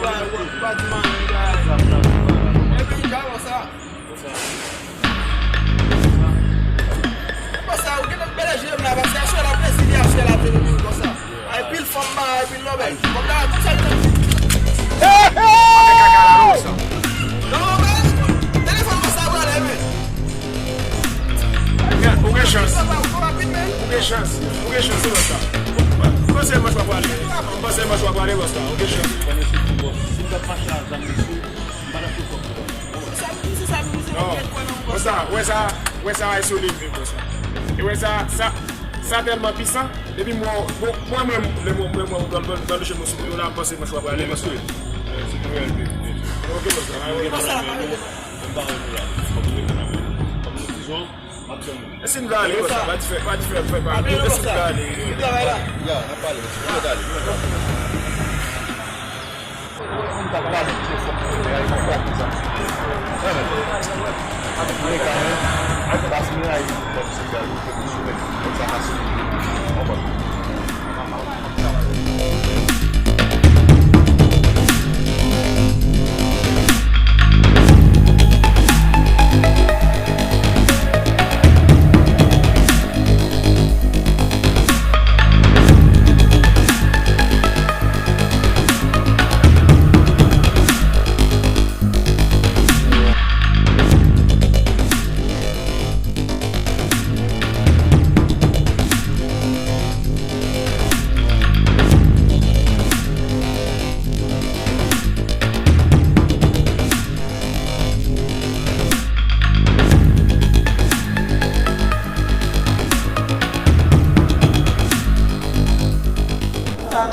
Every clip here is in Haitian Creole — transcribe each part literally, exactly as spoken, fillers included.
Epi, jan konsa. Konsa, ou gen nan bèl je m la, paske aswè la, plezi li aswè la, vle vin konsa. Ay, pil fanm ba, ay, pil lòbèy. Fanm la, tout sa, li nan. Hey, hey! Mwen fè kaka la, non, sa. Non, men, telefòn mwen sa, prale, men. Ou gen chans. Ou gen chans. Ou gen chans, se konsa. Panse mwen chwa prale. Panse mwen chwa prale, konsa. Ou gen chans. Si m t ap mache a zam, mesye, m pa t ap fè kòb. Non. Wè sa, wè sa, wè sa, wè sa, e solid, vre, wè sa. E wè sa, sa, sa tèlman pisan. Depi mwen, bon, mwen menm, lè mwen, mwen, mwen, mwen, mwen touche mwen sou yo la, m panse mwen chwa prale, paske, eh, se pou yo. Ok, wè sa. E si n vle ale, wè sa, pa di fè, pa di fè, fè pa. E si n vle ale. Ya, n ap pale, mesye. N ap pale.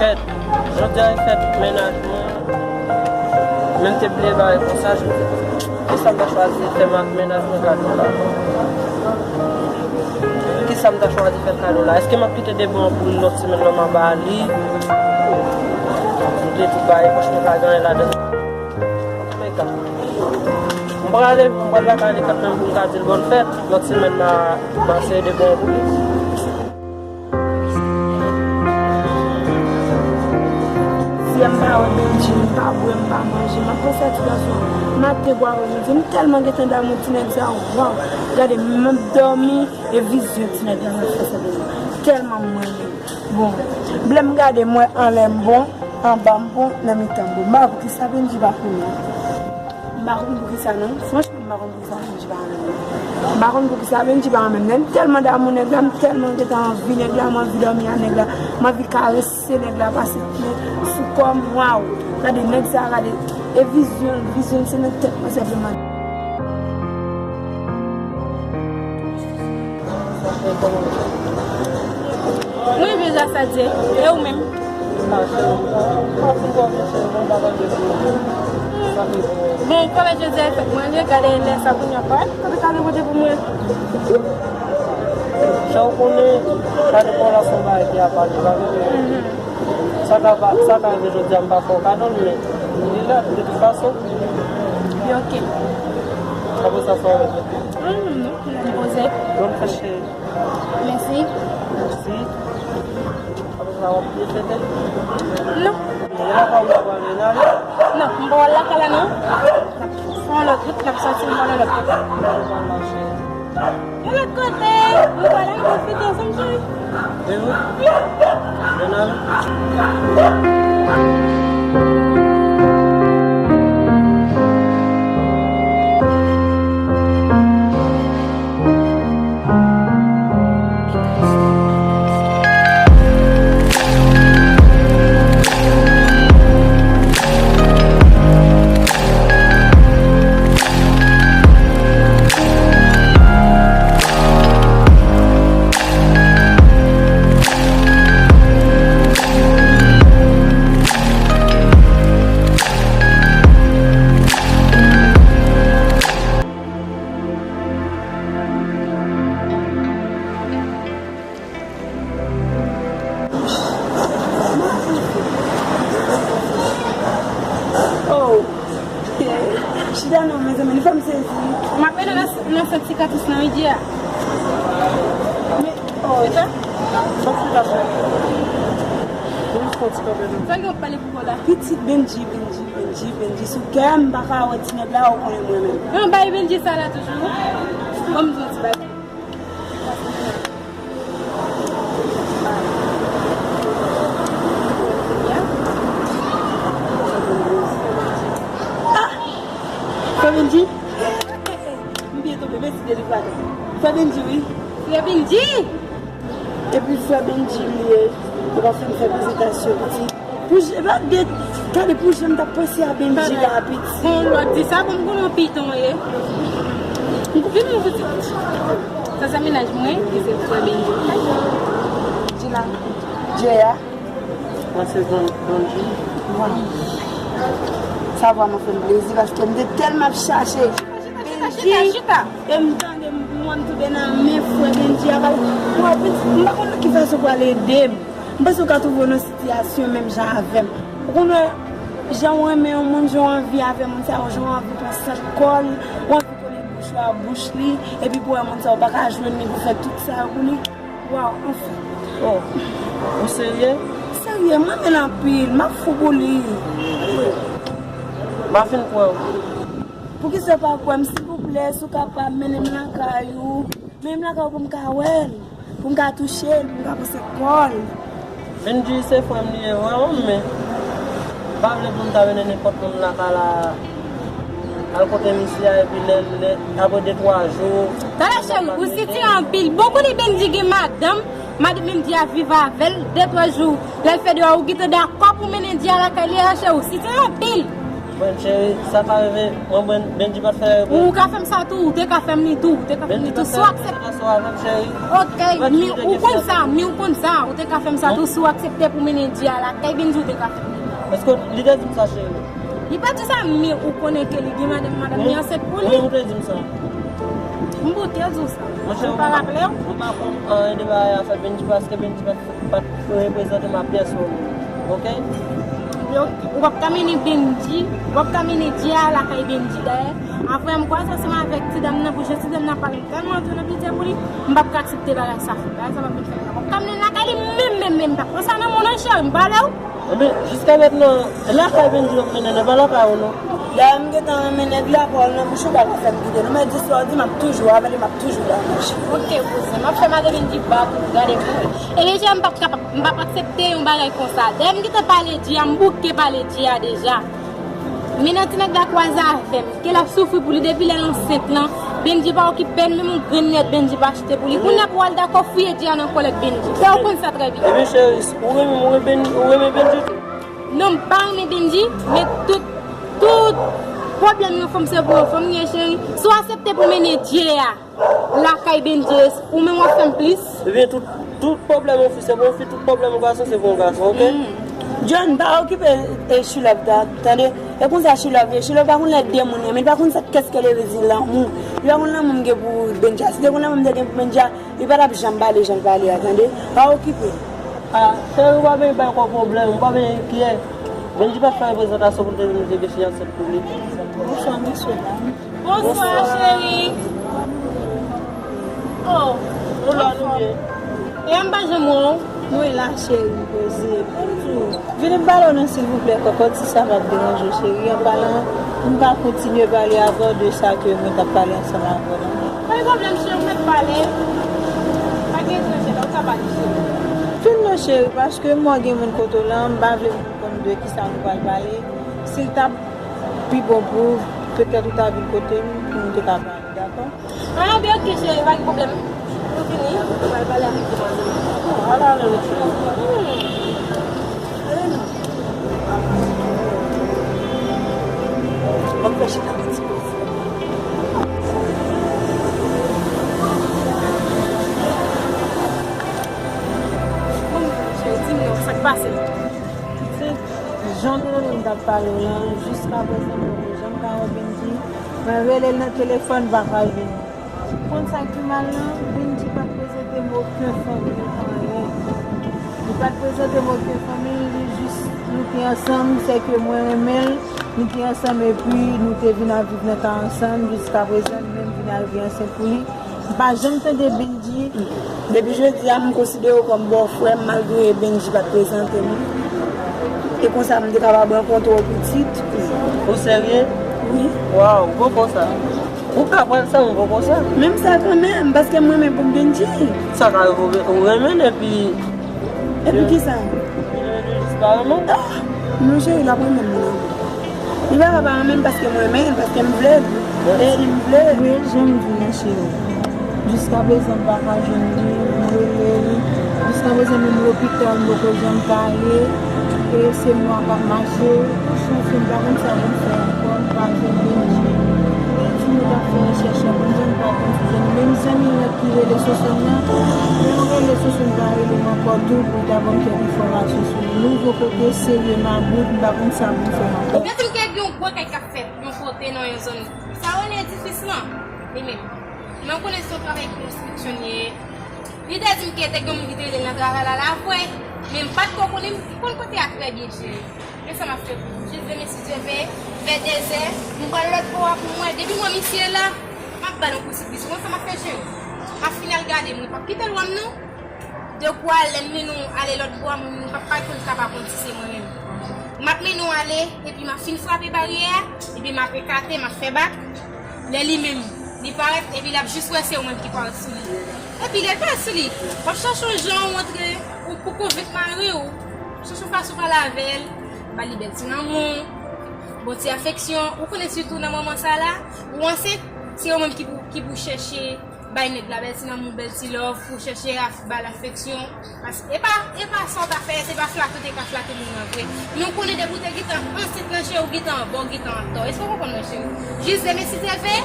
Fèt, jodi a e fèt mennaj mwen. Men m te bliye bagay konsa, jodi a. Kisa m ta chwazi fè mennaj mwen kado la? Kisa m ta chwazi fè kado la? Èske m ap kite de bon pou li lòt semèn lè m a ba li? M te tou bay, franchman, pa gen anyen ladan. Antouleka, m prale, m pral lakay li kanmenm pou m ka di l bòn fèt. Lòt semèn, m a, m a seye de bon pou li. Fiyè m pa wè Bendji, m pa bwè, m pa manje. M ap panse a ti gason an. Maten pou aprèmidi, m tèlman gentan damou ti nèg sa, waw. Gade, m ap dòmi, e vizyon ti nèg la m ap fè sa demen. Tèlman m renmen l. Bon, lè m gade, m wè anlè m bon, anba m bon, nan mitan m bon. M pa wè poukisa Bendji pa konnen. M pa konn poukisa non. Franchman, m pa konn poukisa Bendji pa renmen m. M pa konn poukisa Bendji pa renmen m. Men m tèlman damou nèg la, m tèlman gentan anvi nèg la, m anvi dòmi ak nèg la, m anvi karese nèg la, pase men sou kò m, waw. Gade nèg sa, gade, e vizyon, vizyon se nan tèt mwen sèlman. Wi, Vija Sadye. E ou menm? Bon, kòlè jodi a e fèt mwen, li gade lè sa kounye a, pa kote kado pote pou mwen. Jan w konnen, kado pou w la se yon bagay ki apa li, pa vre? Mhm. Sa ka pa, sa ka rive jodi a, m pa fè w kado l, men li la, de tout fason. Li oke. Apre sa, fò w rete. Hmm, non, m poze. Bon fèt, cheri. Mèsi. Mèsi. Apre sa, w ap vin fete? Non. E lakay ou w ap ale la? Non, m pa wè l lakay la, non. N ap fè yon lòt wout, n ap sòti, m pa wè l lòt kote. Yon lòt kote, nou pral al pwofite ansanm, cheri. Wi, wi. Bòn ane. Oh! Chita non, mezanmi, li fè m sezi. M ap rele nan, nan sant sikatris nan rivyè a. Men, oh. Chita. Bon, chita, chita. Sa gen w pale pou kò la? Pitit Bendji, Bendji, Bendji, Bendji sou kè m, m pa ka wè ti nèg la, ou konnen mwen menm. Nan bay Bendji sa la toujou. Ban m di yon ti bagay. Ah! Frè Bendji? M byen tonbe, mèsi de li, frè. Frè Bendji, wi. Frè Bendji! Epi frè Bendji li ye, li pa fè m fè prezentasyon piti. Pou j-, gade, gade pou jan m t ap panse a Bendji la piti. Bon, lòt di sa, bon, m konnen w piton ye. Vin mwen piti. Sa se mennaj mwen, ki se frè Bendji. Di la. Jay a. Mwen se Don-, Donji. Sa vrèman fè m plezi paske m te tèlman ap chache Bendji. E m tande m, mwen m tonbe nan men frè Bendji a. Mwen, m pa konn nan ki fason pou al ede m. M panse w ka twouve w nan sitiyasyon menm jan avè m. Ou konn wè, jan w renmen yon moun, jan w anvi avè moun sa, jan w anvi pran sant kò l, w anvi kole bouch ou a bouch li, epi pou wè moun sa, ou pa ka jwenn li pou fè tout sa yo pou li. Waw, anfen. Oh, ou serye? Serye, m renmen l anpil, m ap fou pou li. M a fin kwè w. Poukisa w pa kwè m, silvouplè, si w kapab, mennen m lakay ou? Mennen m lakay ou pou m ka wè l, pou m ka touche l, pou m ka panse kò l. Bendji se frè m li ye vrèman, men m pa vle pou m ta mennen nenpòt moun lakay la, al kote misye a, epi lè, lè, apre de twa jou. Tande cheri, ou sitire anpil. Bon, konnen Bendji gen madanm, madanm Bendji ap viv avè l, de twa jou lè l fè deyò, ou gentan dakò pou mennen Dya lakay li a, cheri, ou sitire anpil. Bon, cheri, sa pa rive. Mwen, Ben-, Bendji pa t fè erè. Ou ka fè m sa tou, ou te ka fè m li tou, ou te ka fè m li tou, si w aksepte. Bendji pa t fè erè, cheri. Ok, mi ou konn sa, mi ou konn sa, ou te ka fè m sa tou, si w aksepte pou mennen Dya lakay Bendji, ou te ka fè m li. Èske li te di m sa, cheri? Li pa di sa, men ou konnen ke li gen madanm, madanm li ansent pou li. Wi, ou te di m sa. M pou te di w sa. Monchè, ou pa raple w? Ou pa konn anyen de bagay afè Bendji paske Bendji pa t, pa t reprezante m a pyès moun. Ok? Yo, ou p ap ka mennen Bendji, ou p ap ka mennen Dya lakay Bendji. Dayè, apre m kwaze ansanm avèk ti dam nan pou jan ti dam nan pale m tèlman tou nan pitiye pou li, m p ap ka aksepte bagay sa. Bagay sa p ap vin fèt. Ou p ap ka mennen lakay li menm, menm, menm. Pa pran sa nan men w non, cheri, m pale w. Ebyen, jiska mentnan, lakay Bendji w ap mennen, nan pa lakay ou non. Dayè, m gentan renmen nèg la, pawòl nan bouch ou pa ka fè m kite non. Men di sa w di, m ap toujou avè li, m ap toujou la, monchè. Ok, kouzen, m ap fè madanm Bendji ba pou gade pou ou. Ebyen, cheri, m p ap kapab, m p ap aksepte yon bagay konsa. Dayè, m gentan pale Dya, m bouke pale Dya deja. Men nan ti nèg la kwaze avè m, ke l ap soufri pou li depi lè l ansent lan. Bendji pa okipe l, menm yon grenn lèt Bendji pa achte pou li. Kounye a pou w al dakò fouye Dya nan kòlèt Bendji. Sa ou konn sa trè byen. Ebyen, cheri, ou renmen, ou renmen, ou renmen Bendji tou? Non, m pa renmen Bendji, men tout, tout pwoblèm yon fanm se pou yon fanm li ye, cheri. Si w aksepte pou mennen Dya lakay Bendji, ou menm w ap fè m plis. Ebyen, tout, tout pwoblèm yon fi se pou yon fi, tout pwoblèm yon gason se pou yon gason, ok? John, pa okipe e Chilòv ta, tande? E konsa Chilòv ye, Chilòv pa konn lè de moun renmen, li pa konn sa kès ke le vle di lanmou. Li pa konn lanmou m gen pou Bendja. Si te konn lanmou m te gen pou Bendja, li pa t ap janm pale jan l pale a, tande? Pa okipe. Ah, cheri, ou pa bezwen bay kò pwoblèm, ou pa bezwen enkyè. Bendji pa t fè reprezantasyon pou l te vin di ke fi ansent pou li. Bonswa, mesye dam. Bonswa, cheri. Oh, ou la nou ye? E m pa janm wè w. Mwen la, cheri, poze. Vini m pale w non, silvouplè, kòkòt, si sa pa t deranje w, cheri. An palan, m pa kontinye pale avè w de sa ke mwen t ap pale ansanm avè w la. Pa gen pwoblèm, cheri, ou mèt pale. Pa gen deranje, non, ou ka pale, cheri. Fin non, cheri, paske m wè gen moun kote w la, m pa vle moun konn de kisa nou pral pale. Si l t ap pi bon pou ou, petèt ou ta vin kote m pou nou te ka pale, dakò? Ah, byen, ok, cheri, pa gen pwoblèm. Nou fini, nou pral pale avèk demwazèl la. Oh, ala ale, wi, cheri. Hmm. Ale non. M ap fè chita yon ti poz. Bon, cheri, di m non, sa k pase? Pitit, jan m te tande m t ap pale w lan, jiskaprezan mwen pa janm ka wè Bendji. Mwen rele l nan telefòn, li pa ka jwenn mwen. Ou konn sa k pi mal lan? Bendji pa t prezante m okenn fanmi l, anyen. Li pa t prezante m okenn fanmi l, li jis, nou te ansanm, sèke mwen renmen l, nou te ansanm epi nou te vin ap viv nan kay ansanm, jiskaprezan li menm vin arive ansent pou li. M pa janm tande Bendji. Depi jodi a, m konsidere w kòm bòfrè m, malgre Bendji pa t prezante m. E konsa m te kapab rankontre w pitit. Ou serye? Wi. Waw, gwo konsa. Ou ka pran sa, yon gwo konsa? Menm sa kanmenm, paske m renmen pou Bendji. Sa ka rive ou renmen l epi. Epi kisa? Li disparèt non? Ah! Non cheri, l ap renmen m non. Li pa ka pa renmen m paske m renmen l, paske m vle l. E li m vle. Wi, jan m di w la, cheri. Jiskaprezan, m pa ka jwenn li, m rele li. Jiskaprezan, menm lopital, m poko janm pa ale. E se mwa k ap mache. Franchman, m pa konn sa pou m fè ankò, m pa jwenn Bendji. Bendji, mwen t ap fè rechèch la pou m jwenn, m pa konn si se li. Menm zanmi mwen ki rele Sosòn nan, mwen rele Sosòn, pa rele m ankò tou pou l ta ban m kèk enfòmasyon sou li. Nouvo kote, serye, mabout, m pa konn sa pou m fè ankò. Ou gentan gen yon gwo kay k ap fèt yon kote nan yon zòn. Sa rele edifis lan, li menm. Men w konnen se yon travay konstriksyon li ye. Li te di m ke te gen yon moun ki te rele l nan travay la, la vre. Men m pa t ko konnen, m konn kote a trè byen, cheri. Men sa m ap fè pou ou. Jis demen, si Dye vle, vè dezè, m pral lòt bò a pou m wè. Depi m wè misye la, m ap ba l yon kou sipriz. Ou konn sa m ap fè, cheri? M ap fin al gade moun. M p ap kite l wè m non. Dekwa lè m mennen w ale lòt bò a, moun pa, pa konn ka pa konn si se mwen menm. M ap mennen w ale, epi m ap fin frape baryè a, epi m ap ekate, m ap fè bak. Lè li menm, li parèt, epi l ap jis wè se ou menm ki parèt sou li. Epi lè l parèt sou li, w ap chache yon jan ou antre, ou pou konvenk mari w, chache yon fason pale avè l, ba li bèl ti lanmou, bon ti afeksyon. Ou konnen sitou nan moman sa la, ou ansent, se ou menm ki pou, ki pou chèche bay nèg la bèl ti lanmou, bèl ti love, pou chèche a, ba l afeksyon. Paske e pa, e pa sa w ta fè, se pa flate w te ka flate moun nan vre. Nou konnen depi w te gentan ansent nan cheri, w gentan anba, w gentan antò. Èske w konprann mwen, cheri? Jis demen, si Dye vle,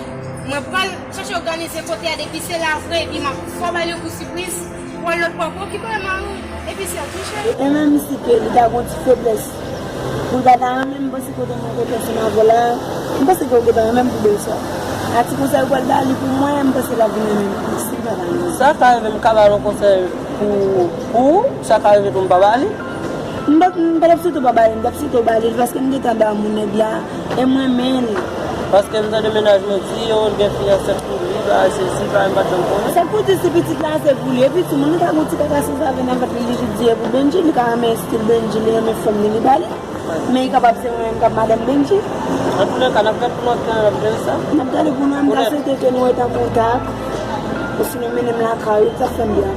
mwen pral chèche òganize kote a, depi se la vre, epi m ap fè w ba l yon kou sipriz, pou al lòt bò, pou okipe mari w, epi sè w tou, cheri. E menm si ke li ta gon ti feblès, pou l pa ta renmen m, m panse kote mwen kote ansanm avè w la, m panse ke w gentan renmen m pou bèlsè. A ti konsèy ou pral ba li pou mwen, m panse l ap vin renmen m plis, li pa ta renmen m. Sa ka rive m ka ba l yon konsèy pou, pou ou, sa ka rive tou m pa ba li. M pa, m pa t ap swete w pa ba li, m t ap swete w ba li l, paske m gentan damou nèg la, e m renmen l. Paske m tande mennaj mwen di, yo, l gen fiyanse pou li, bagay sesi, bagay m pa t janm konnen. Sa k pou di si pitit la se pou li, epi timoun li ka gon ti kaka san save nan vant li, li di e pou Bendji, li ka renmen estil Bendji, li renmen fanm li, li ba li. Men li kapab se mwen menm k ap madanm Bendji. Antoulèka, n ap gade pou nou, n ap gade sa. N ap gade pou nou, m ta swete ke nou ret an kontak. Osinon mennen m lakay ou, sa fè m byen.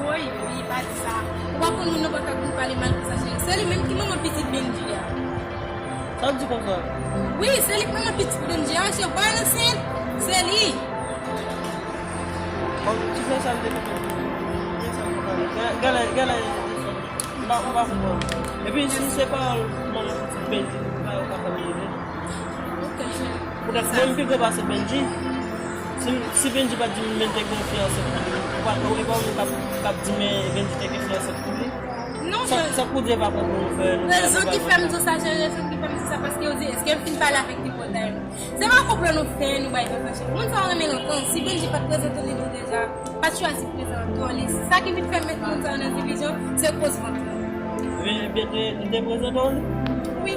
Woy, wi, pa di sa. Ou pa konn moun nan pa ka konn pale mal konsa, cheri. Se li menm ki manman pitit Bendji a. Sa w di konsa? Wi, se li k manman pitit Bendji a, cheri. Ou pa wè l ansent? Se li. Bon, ki fè sa m te kontan? Ki fè sa m te kontan? Gade, gade, m pa, m pa konprann. Epi, si se pawòl manman pitit Bendji, m pa wè w ka fè m rive. Ok, cheri. Poutèt mwen m pi gwo pase Bendji. Si, si Bendji pa t di m men te gen fiyanse pou li, ou pa, ou pa menm k ap, k ap di men Bendji te gen fiyanse pou li. Non, sa, sa k pou di e pa konprann nou fè nou. Rezon ki fè m di w sa, cheri, rezon ki fè m di w sa, paske yo di, èske m fin pale avèk tripotay mwen? Se pa konprann nou fè nou bay konprann, cheri. Moun sa yo renmen lontan, si Bendji pa t prezante li nou deja, pa t chwazi prezante li. Sa ki vin fè m met moun sa yo nan divizyon, se koz vant lan. Men, byen, te, li te prezante w li? Wi.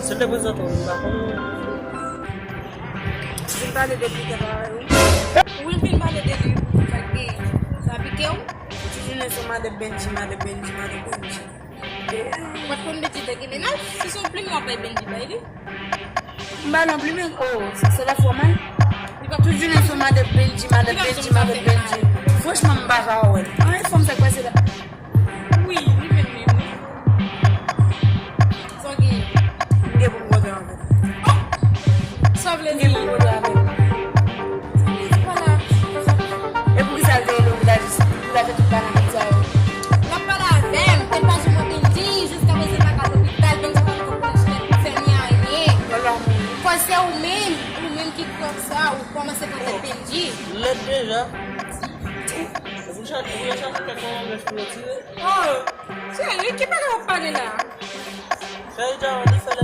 Si l te prezante w li, m pa konnen. Vin pale de pike parèy ou. Wi, m vin pale de li pou sa k genyen. Sa pike w? Ti jounen se madan Bendji, madan Bendji, madan Bendji. Ou pa t konn Bendji te gen mennaj? Si se yon plim w ap bay Bendji, bay li. M ba l yon plim, oh, se la fòmal. Tout jounen se madan Bendji, madan Bendji, madan Bendji. Franchman, m pa ka wè l. Anyen fanm sa k pase la. Wi, li menm menm, wi. Sa w genyen? M gen pou m kontre avè l. Oh! Sa w vle di? M gen pou m kontre avè l. Sa w vle di pa la? E poukisa l te rele w pou ta jis, pou ta fè tout bagay konsa yo? L ap pale avè m, ke l pa janm wè Bendji, jiska prezan l pa ka al lopital, Bendji pa t konn fè ni anyen. Kòz se ou menm, ou menm ki konsa, ou kòmanse kontre Bendji. Lèd deja. Ou pou chache, ou pou chache kèk manman mèch pou yo tire. Oh, cheri, ki bagay w ap pale la? Cheri, jan w di fè